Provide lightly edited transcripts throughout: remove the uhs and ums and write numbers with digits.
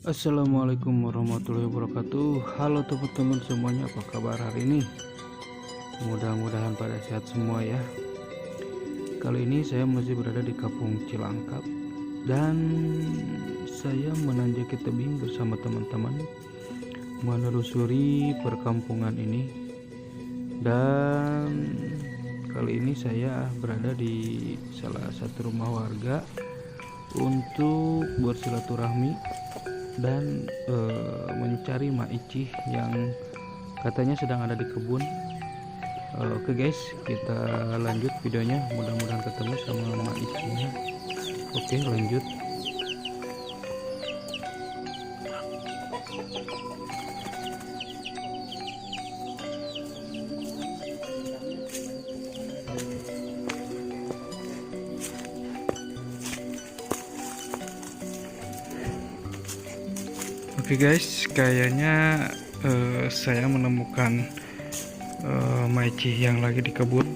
Assalamualaikum warahmatullahi wabarakatuh. Halo teman-teman semuanya, apa kabar hari ini? Mudah-mudahan pada sehat semua ya. Kali ini saya masih berada di Kampung Cilangkap dan saya menanjaki tebing bersama teman-teman, menelusuri perkampungan ini. Dan kali ini saya berada di salah satu rumah warga untuk bersilaturahmi dan mencari Mak Icih yang katanya sedang ada di kebun. Oke guys, kita lanjut videonya. Mudah-mudahan ketemu sama Mak Icihnya. Oke, lanjut. Oke guys, kayaknya saya menemukan Maici yang lagi di kebun.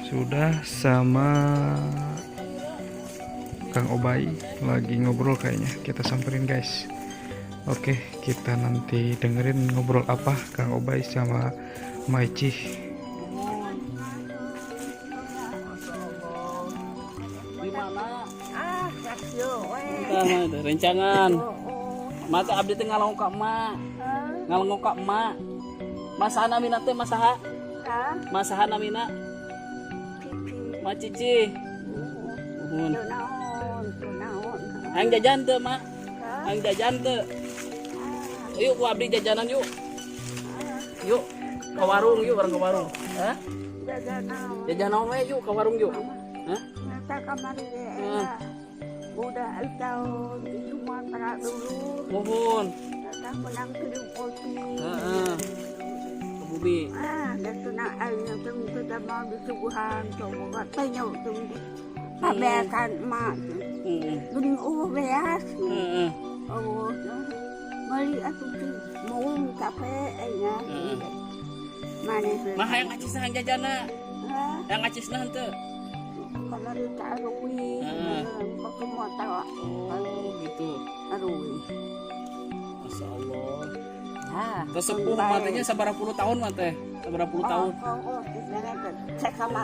Sudah sama Kang Obay lagi ngobrol kayaknya. Kita samperin, guys. Oke, kita nanti dengerin ngobrol apa Kang Obay sama Maici. Di mana? Ah, rasio we. Entah, rencangan. Oh. Mata abdi teh ngalongok ka emak. Hah? Ngalongok ka emak. Masaha namina teh, masaha? Hah? Masaha namina? Cici. Ma Cici. Nuhun. Teu naon, teu naon. Hayang jajan teu, Mak? Hah? Hayang jajan teu? Yuk ku abdi jajanan yuk. Yuk ke warung yuk, bareng ke warung. Hah? Jajan naon? Jajan naon we, yuk ke warung yuk. Hah? Nata kamari ge Hmm. era. Udah tahun di Sumatera dulu. Muhun. Nata menang kirim kopi. Heeh. Ke bumi. Ah, da tuna aing teu kita mau disuguhan coba tanya teu pabeasan emak. Heeh. Geuning euweuh beas. Heeh. Oh, meuli atuh teh mau capek aing. Heeh. Mana sih? Mah hayang acis hayang jajana. Hah? Hayang acisna henteu? Kamari teh aruwi, Heeh. pakai motor Oh, gitu. aruwi. Masya Allah. Hah. Kesepuh matanya sabaraha puluh tahun mah teh? Sabaraha puluh tahun? Oh, saya kama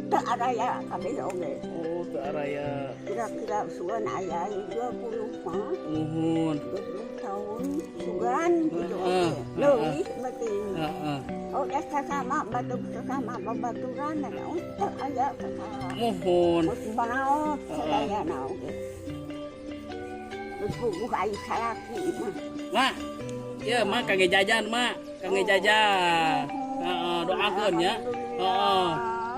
teu araya kabeh oge. Oh, teu araya. Kira-kira sugan aya 20 mah, Muhun. 20 tahun sugan gitu Heeh, oge. Leuwih berarti. Heeh. Oh, dah sasama batur sasama babaturan da oh teu aya sasama. Muhun. Terus banaot sadayana oge. Terus puguh ai salaki mah. Mak. Ya, mak kangge jajan, mak. Kangge jajan. Heeh, doakeun ya. Heeh.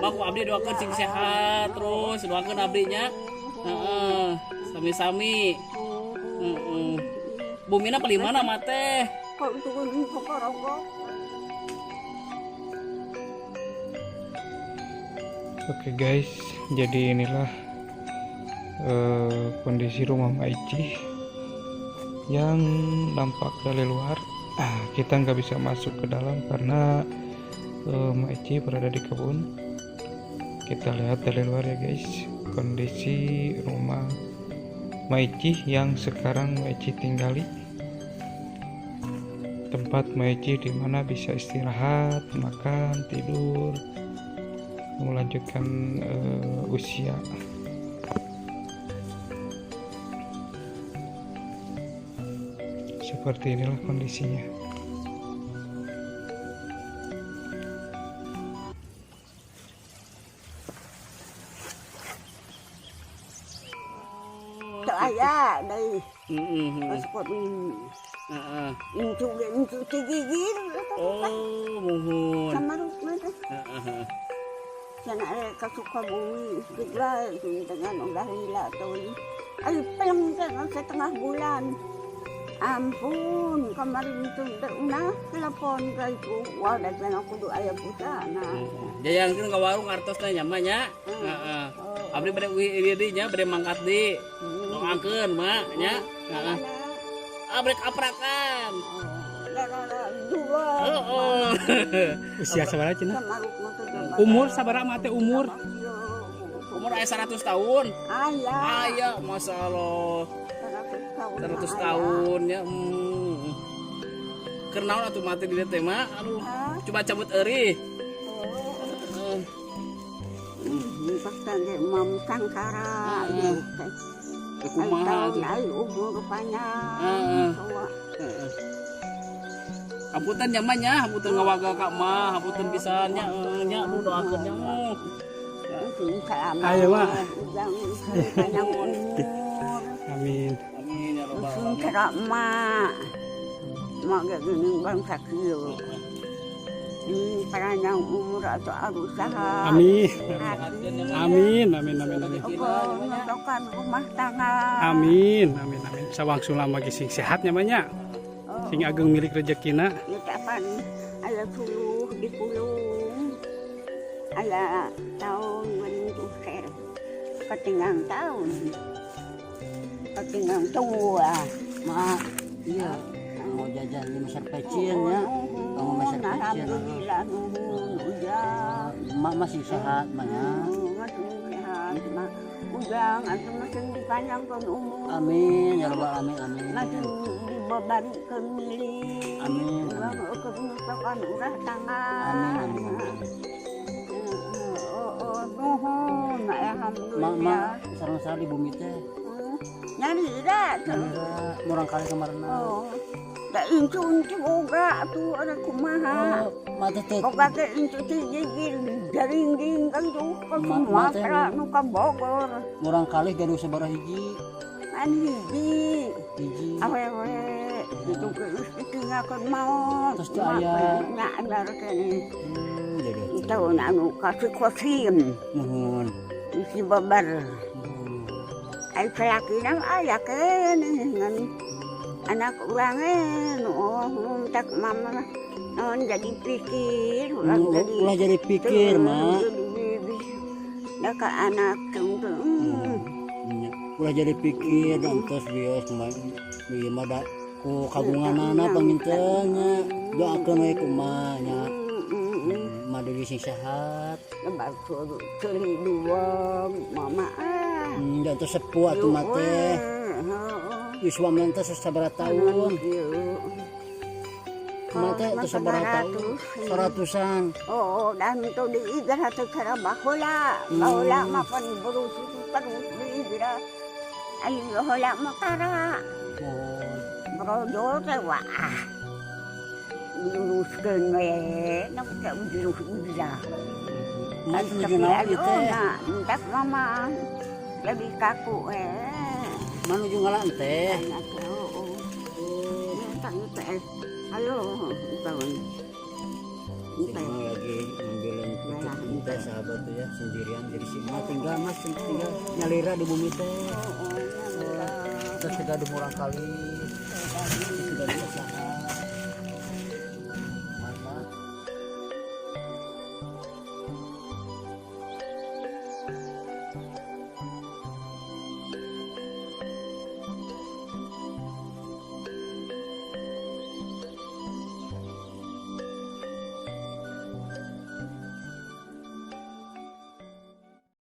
Mak ku abdi doakeun sing sehat terus, doakeun abdi nya. Heeh. Sami-sami. Heeh. Bumina paling mana mak teh? Kok turun pokok. Oke guys, jadi inilah kondisi rumah Maici yang nampak dari luar. Ah, kita nggak bisa masuk ke dalam karena Maici berada di kebun. Kita lihat dari luar ya guys, kondisi rumah Maici yang sekarang Maici tinggali. Tempat Maici di mana bisa istirahat, makan, tidur, melanjutkan usia. Seperti inilah kondisinya. Teu aya deui. Heeh. Pas kok Heeh. incu ge incu ti gigir. Oh, muhun. Sama mah teh. Heeh. Cenah aya ka Sukabumi gila dengan udah lila tuh. Ay pelang teh setengah bulan. Ampun, kemarin itu nah telepon ke itu. Wah, da cenah kudu aya pusana. Jajankeun ka warung artosna nya mah nya. Heeh. Abdi bade uih ieu deui nya, bade mangkat deui. Doakeun mak nya. Heeh. Ah, bade aprakan. Dua. Heeh. Usia sabaraha cenah? Sama Umur sabaraha mah teh umur? Umur aya 100 tahun. Aya. Aya, Masya Allah. 100 tahun. 100 tahun ya. Keur naon atuh mati di dieu teh, Mak? Aduh. Hah? Coba cabut eurih. Oh. Heeh. Paksa ge mam sangkara. Heeh. Ai Kumaha tahun atuh? ai umur panjang. Heeh. Tua. Heeh. Hapunten nya, Ma, nya, hapunten ngawaga ka Emak, hapunten pisan nya, nya nu doakeun nya. Selamat. Ayo, Mak. Ujang panjang umur. Amin. Amin ya rabbal Sing alamin. cerak mak. Mak ge geuning bangsa kieu. Panjang umur atau usaha. Amin. Hati. Amin, amin, amin, amin. Apa menentukan rumah tangga. Amin, amin, amin. Sawangsul lama sing sehat nya, nya. Oh, Sing ageng milik rezekina. ya kapan aya suluh di pulung. Aya tahun bentuk ser. Ketinggang tahun. Ketinggang tua. Mak, iya. Mau jajan di meser pecin ya. Kamu meser pecin. Alhamdulillah nuhun ujang. Mak masih sehat, Mak ya. Masih sehat, mak. Ujang atuh masih dipanjangkeun umur. Amin ya rabbal alamin. Amin. Masih dibebankeun milik. Amin. Urang ukur nutokan urah tangan. Amin amin amin. Oh, oh, nuhun, Mak, alhamdulillah. mak, sareng saha di bumi teh? Nyari dah tuh. Nyalira murang kali kemarin. Oh. Da incu-incu boga tuh ada kumaha. Oh, mak teh teh. Boga teh incu teh gigil jaring kan tuh ke Ma- ma teh- Sumatera nu ka Bogor. Murang kali gaduh sabaraha hiji? Kan hiji Hiji. awewe itu geus ditinggalkeun maot. Terus teu aya. Nya anyar keneh. Jadi. Itu anu kasih kosim Nuhun. si babar. Nuhun. Ai salakina aya keneh ngan anak urang nu tak mama naon jadi pikir urang jadi Ulah jadi pikir, Mak. Da ka anak teu. Nya, ulah jadi pikir dan terus bios mah ieu mah da ku kagunganana panginten nya. Doakeun we kumaha nya. Mah deui sing sehat. Lebar ceuli dua mama ah. Dan terus sepuh atuh mah teh. Yuswa mah teh sabaraha tahun? Mah teh teh sabaraha tahun? Seratusan. Oh, dan itu diigar teh cara baheula. Baheula mah pan terus terus diigar. Ayo baheula mah tara. Mohon. Brojol teh wah. Luruskeun we, nak teh lurus bisa. Mah nuju naon ieu teh? Entak mama jadi kaku eh. Mah nuju ngala teh. Ayo, tahun. Ini lagi ngambilin pucuk teh sahabat tuh ya sendirian, jadi si emak tinggal, mas tinggal nyalira di bumi teh, terus gaduh murang kali gaduh usaha.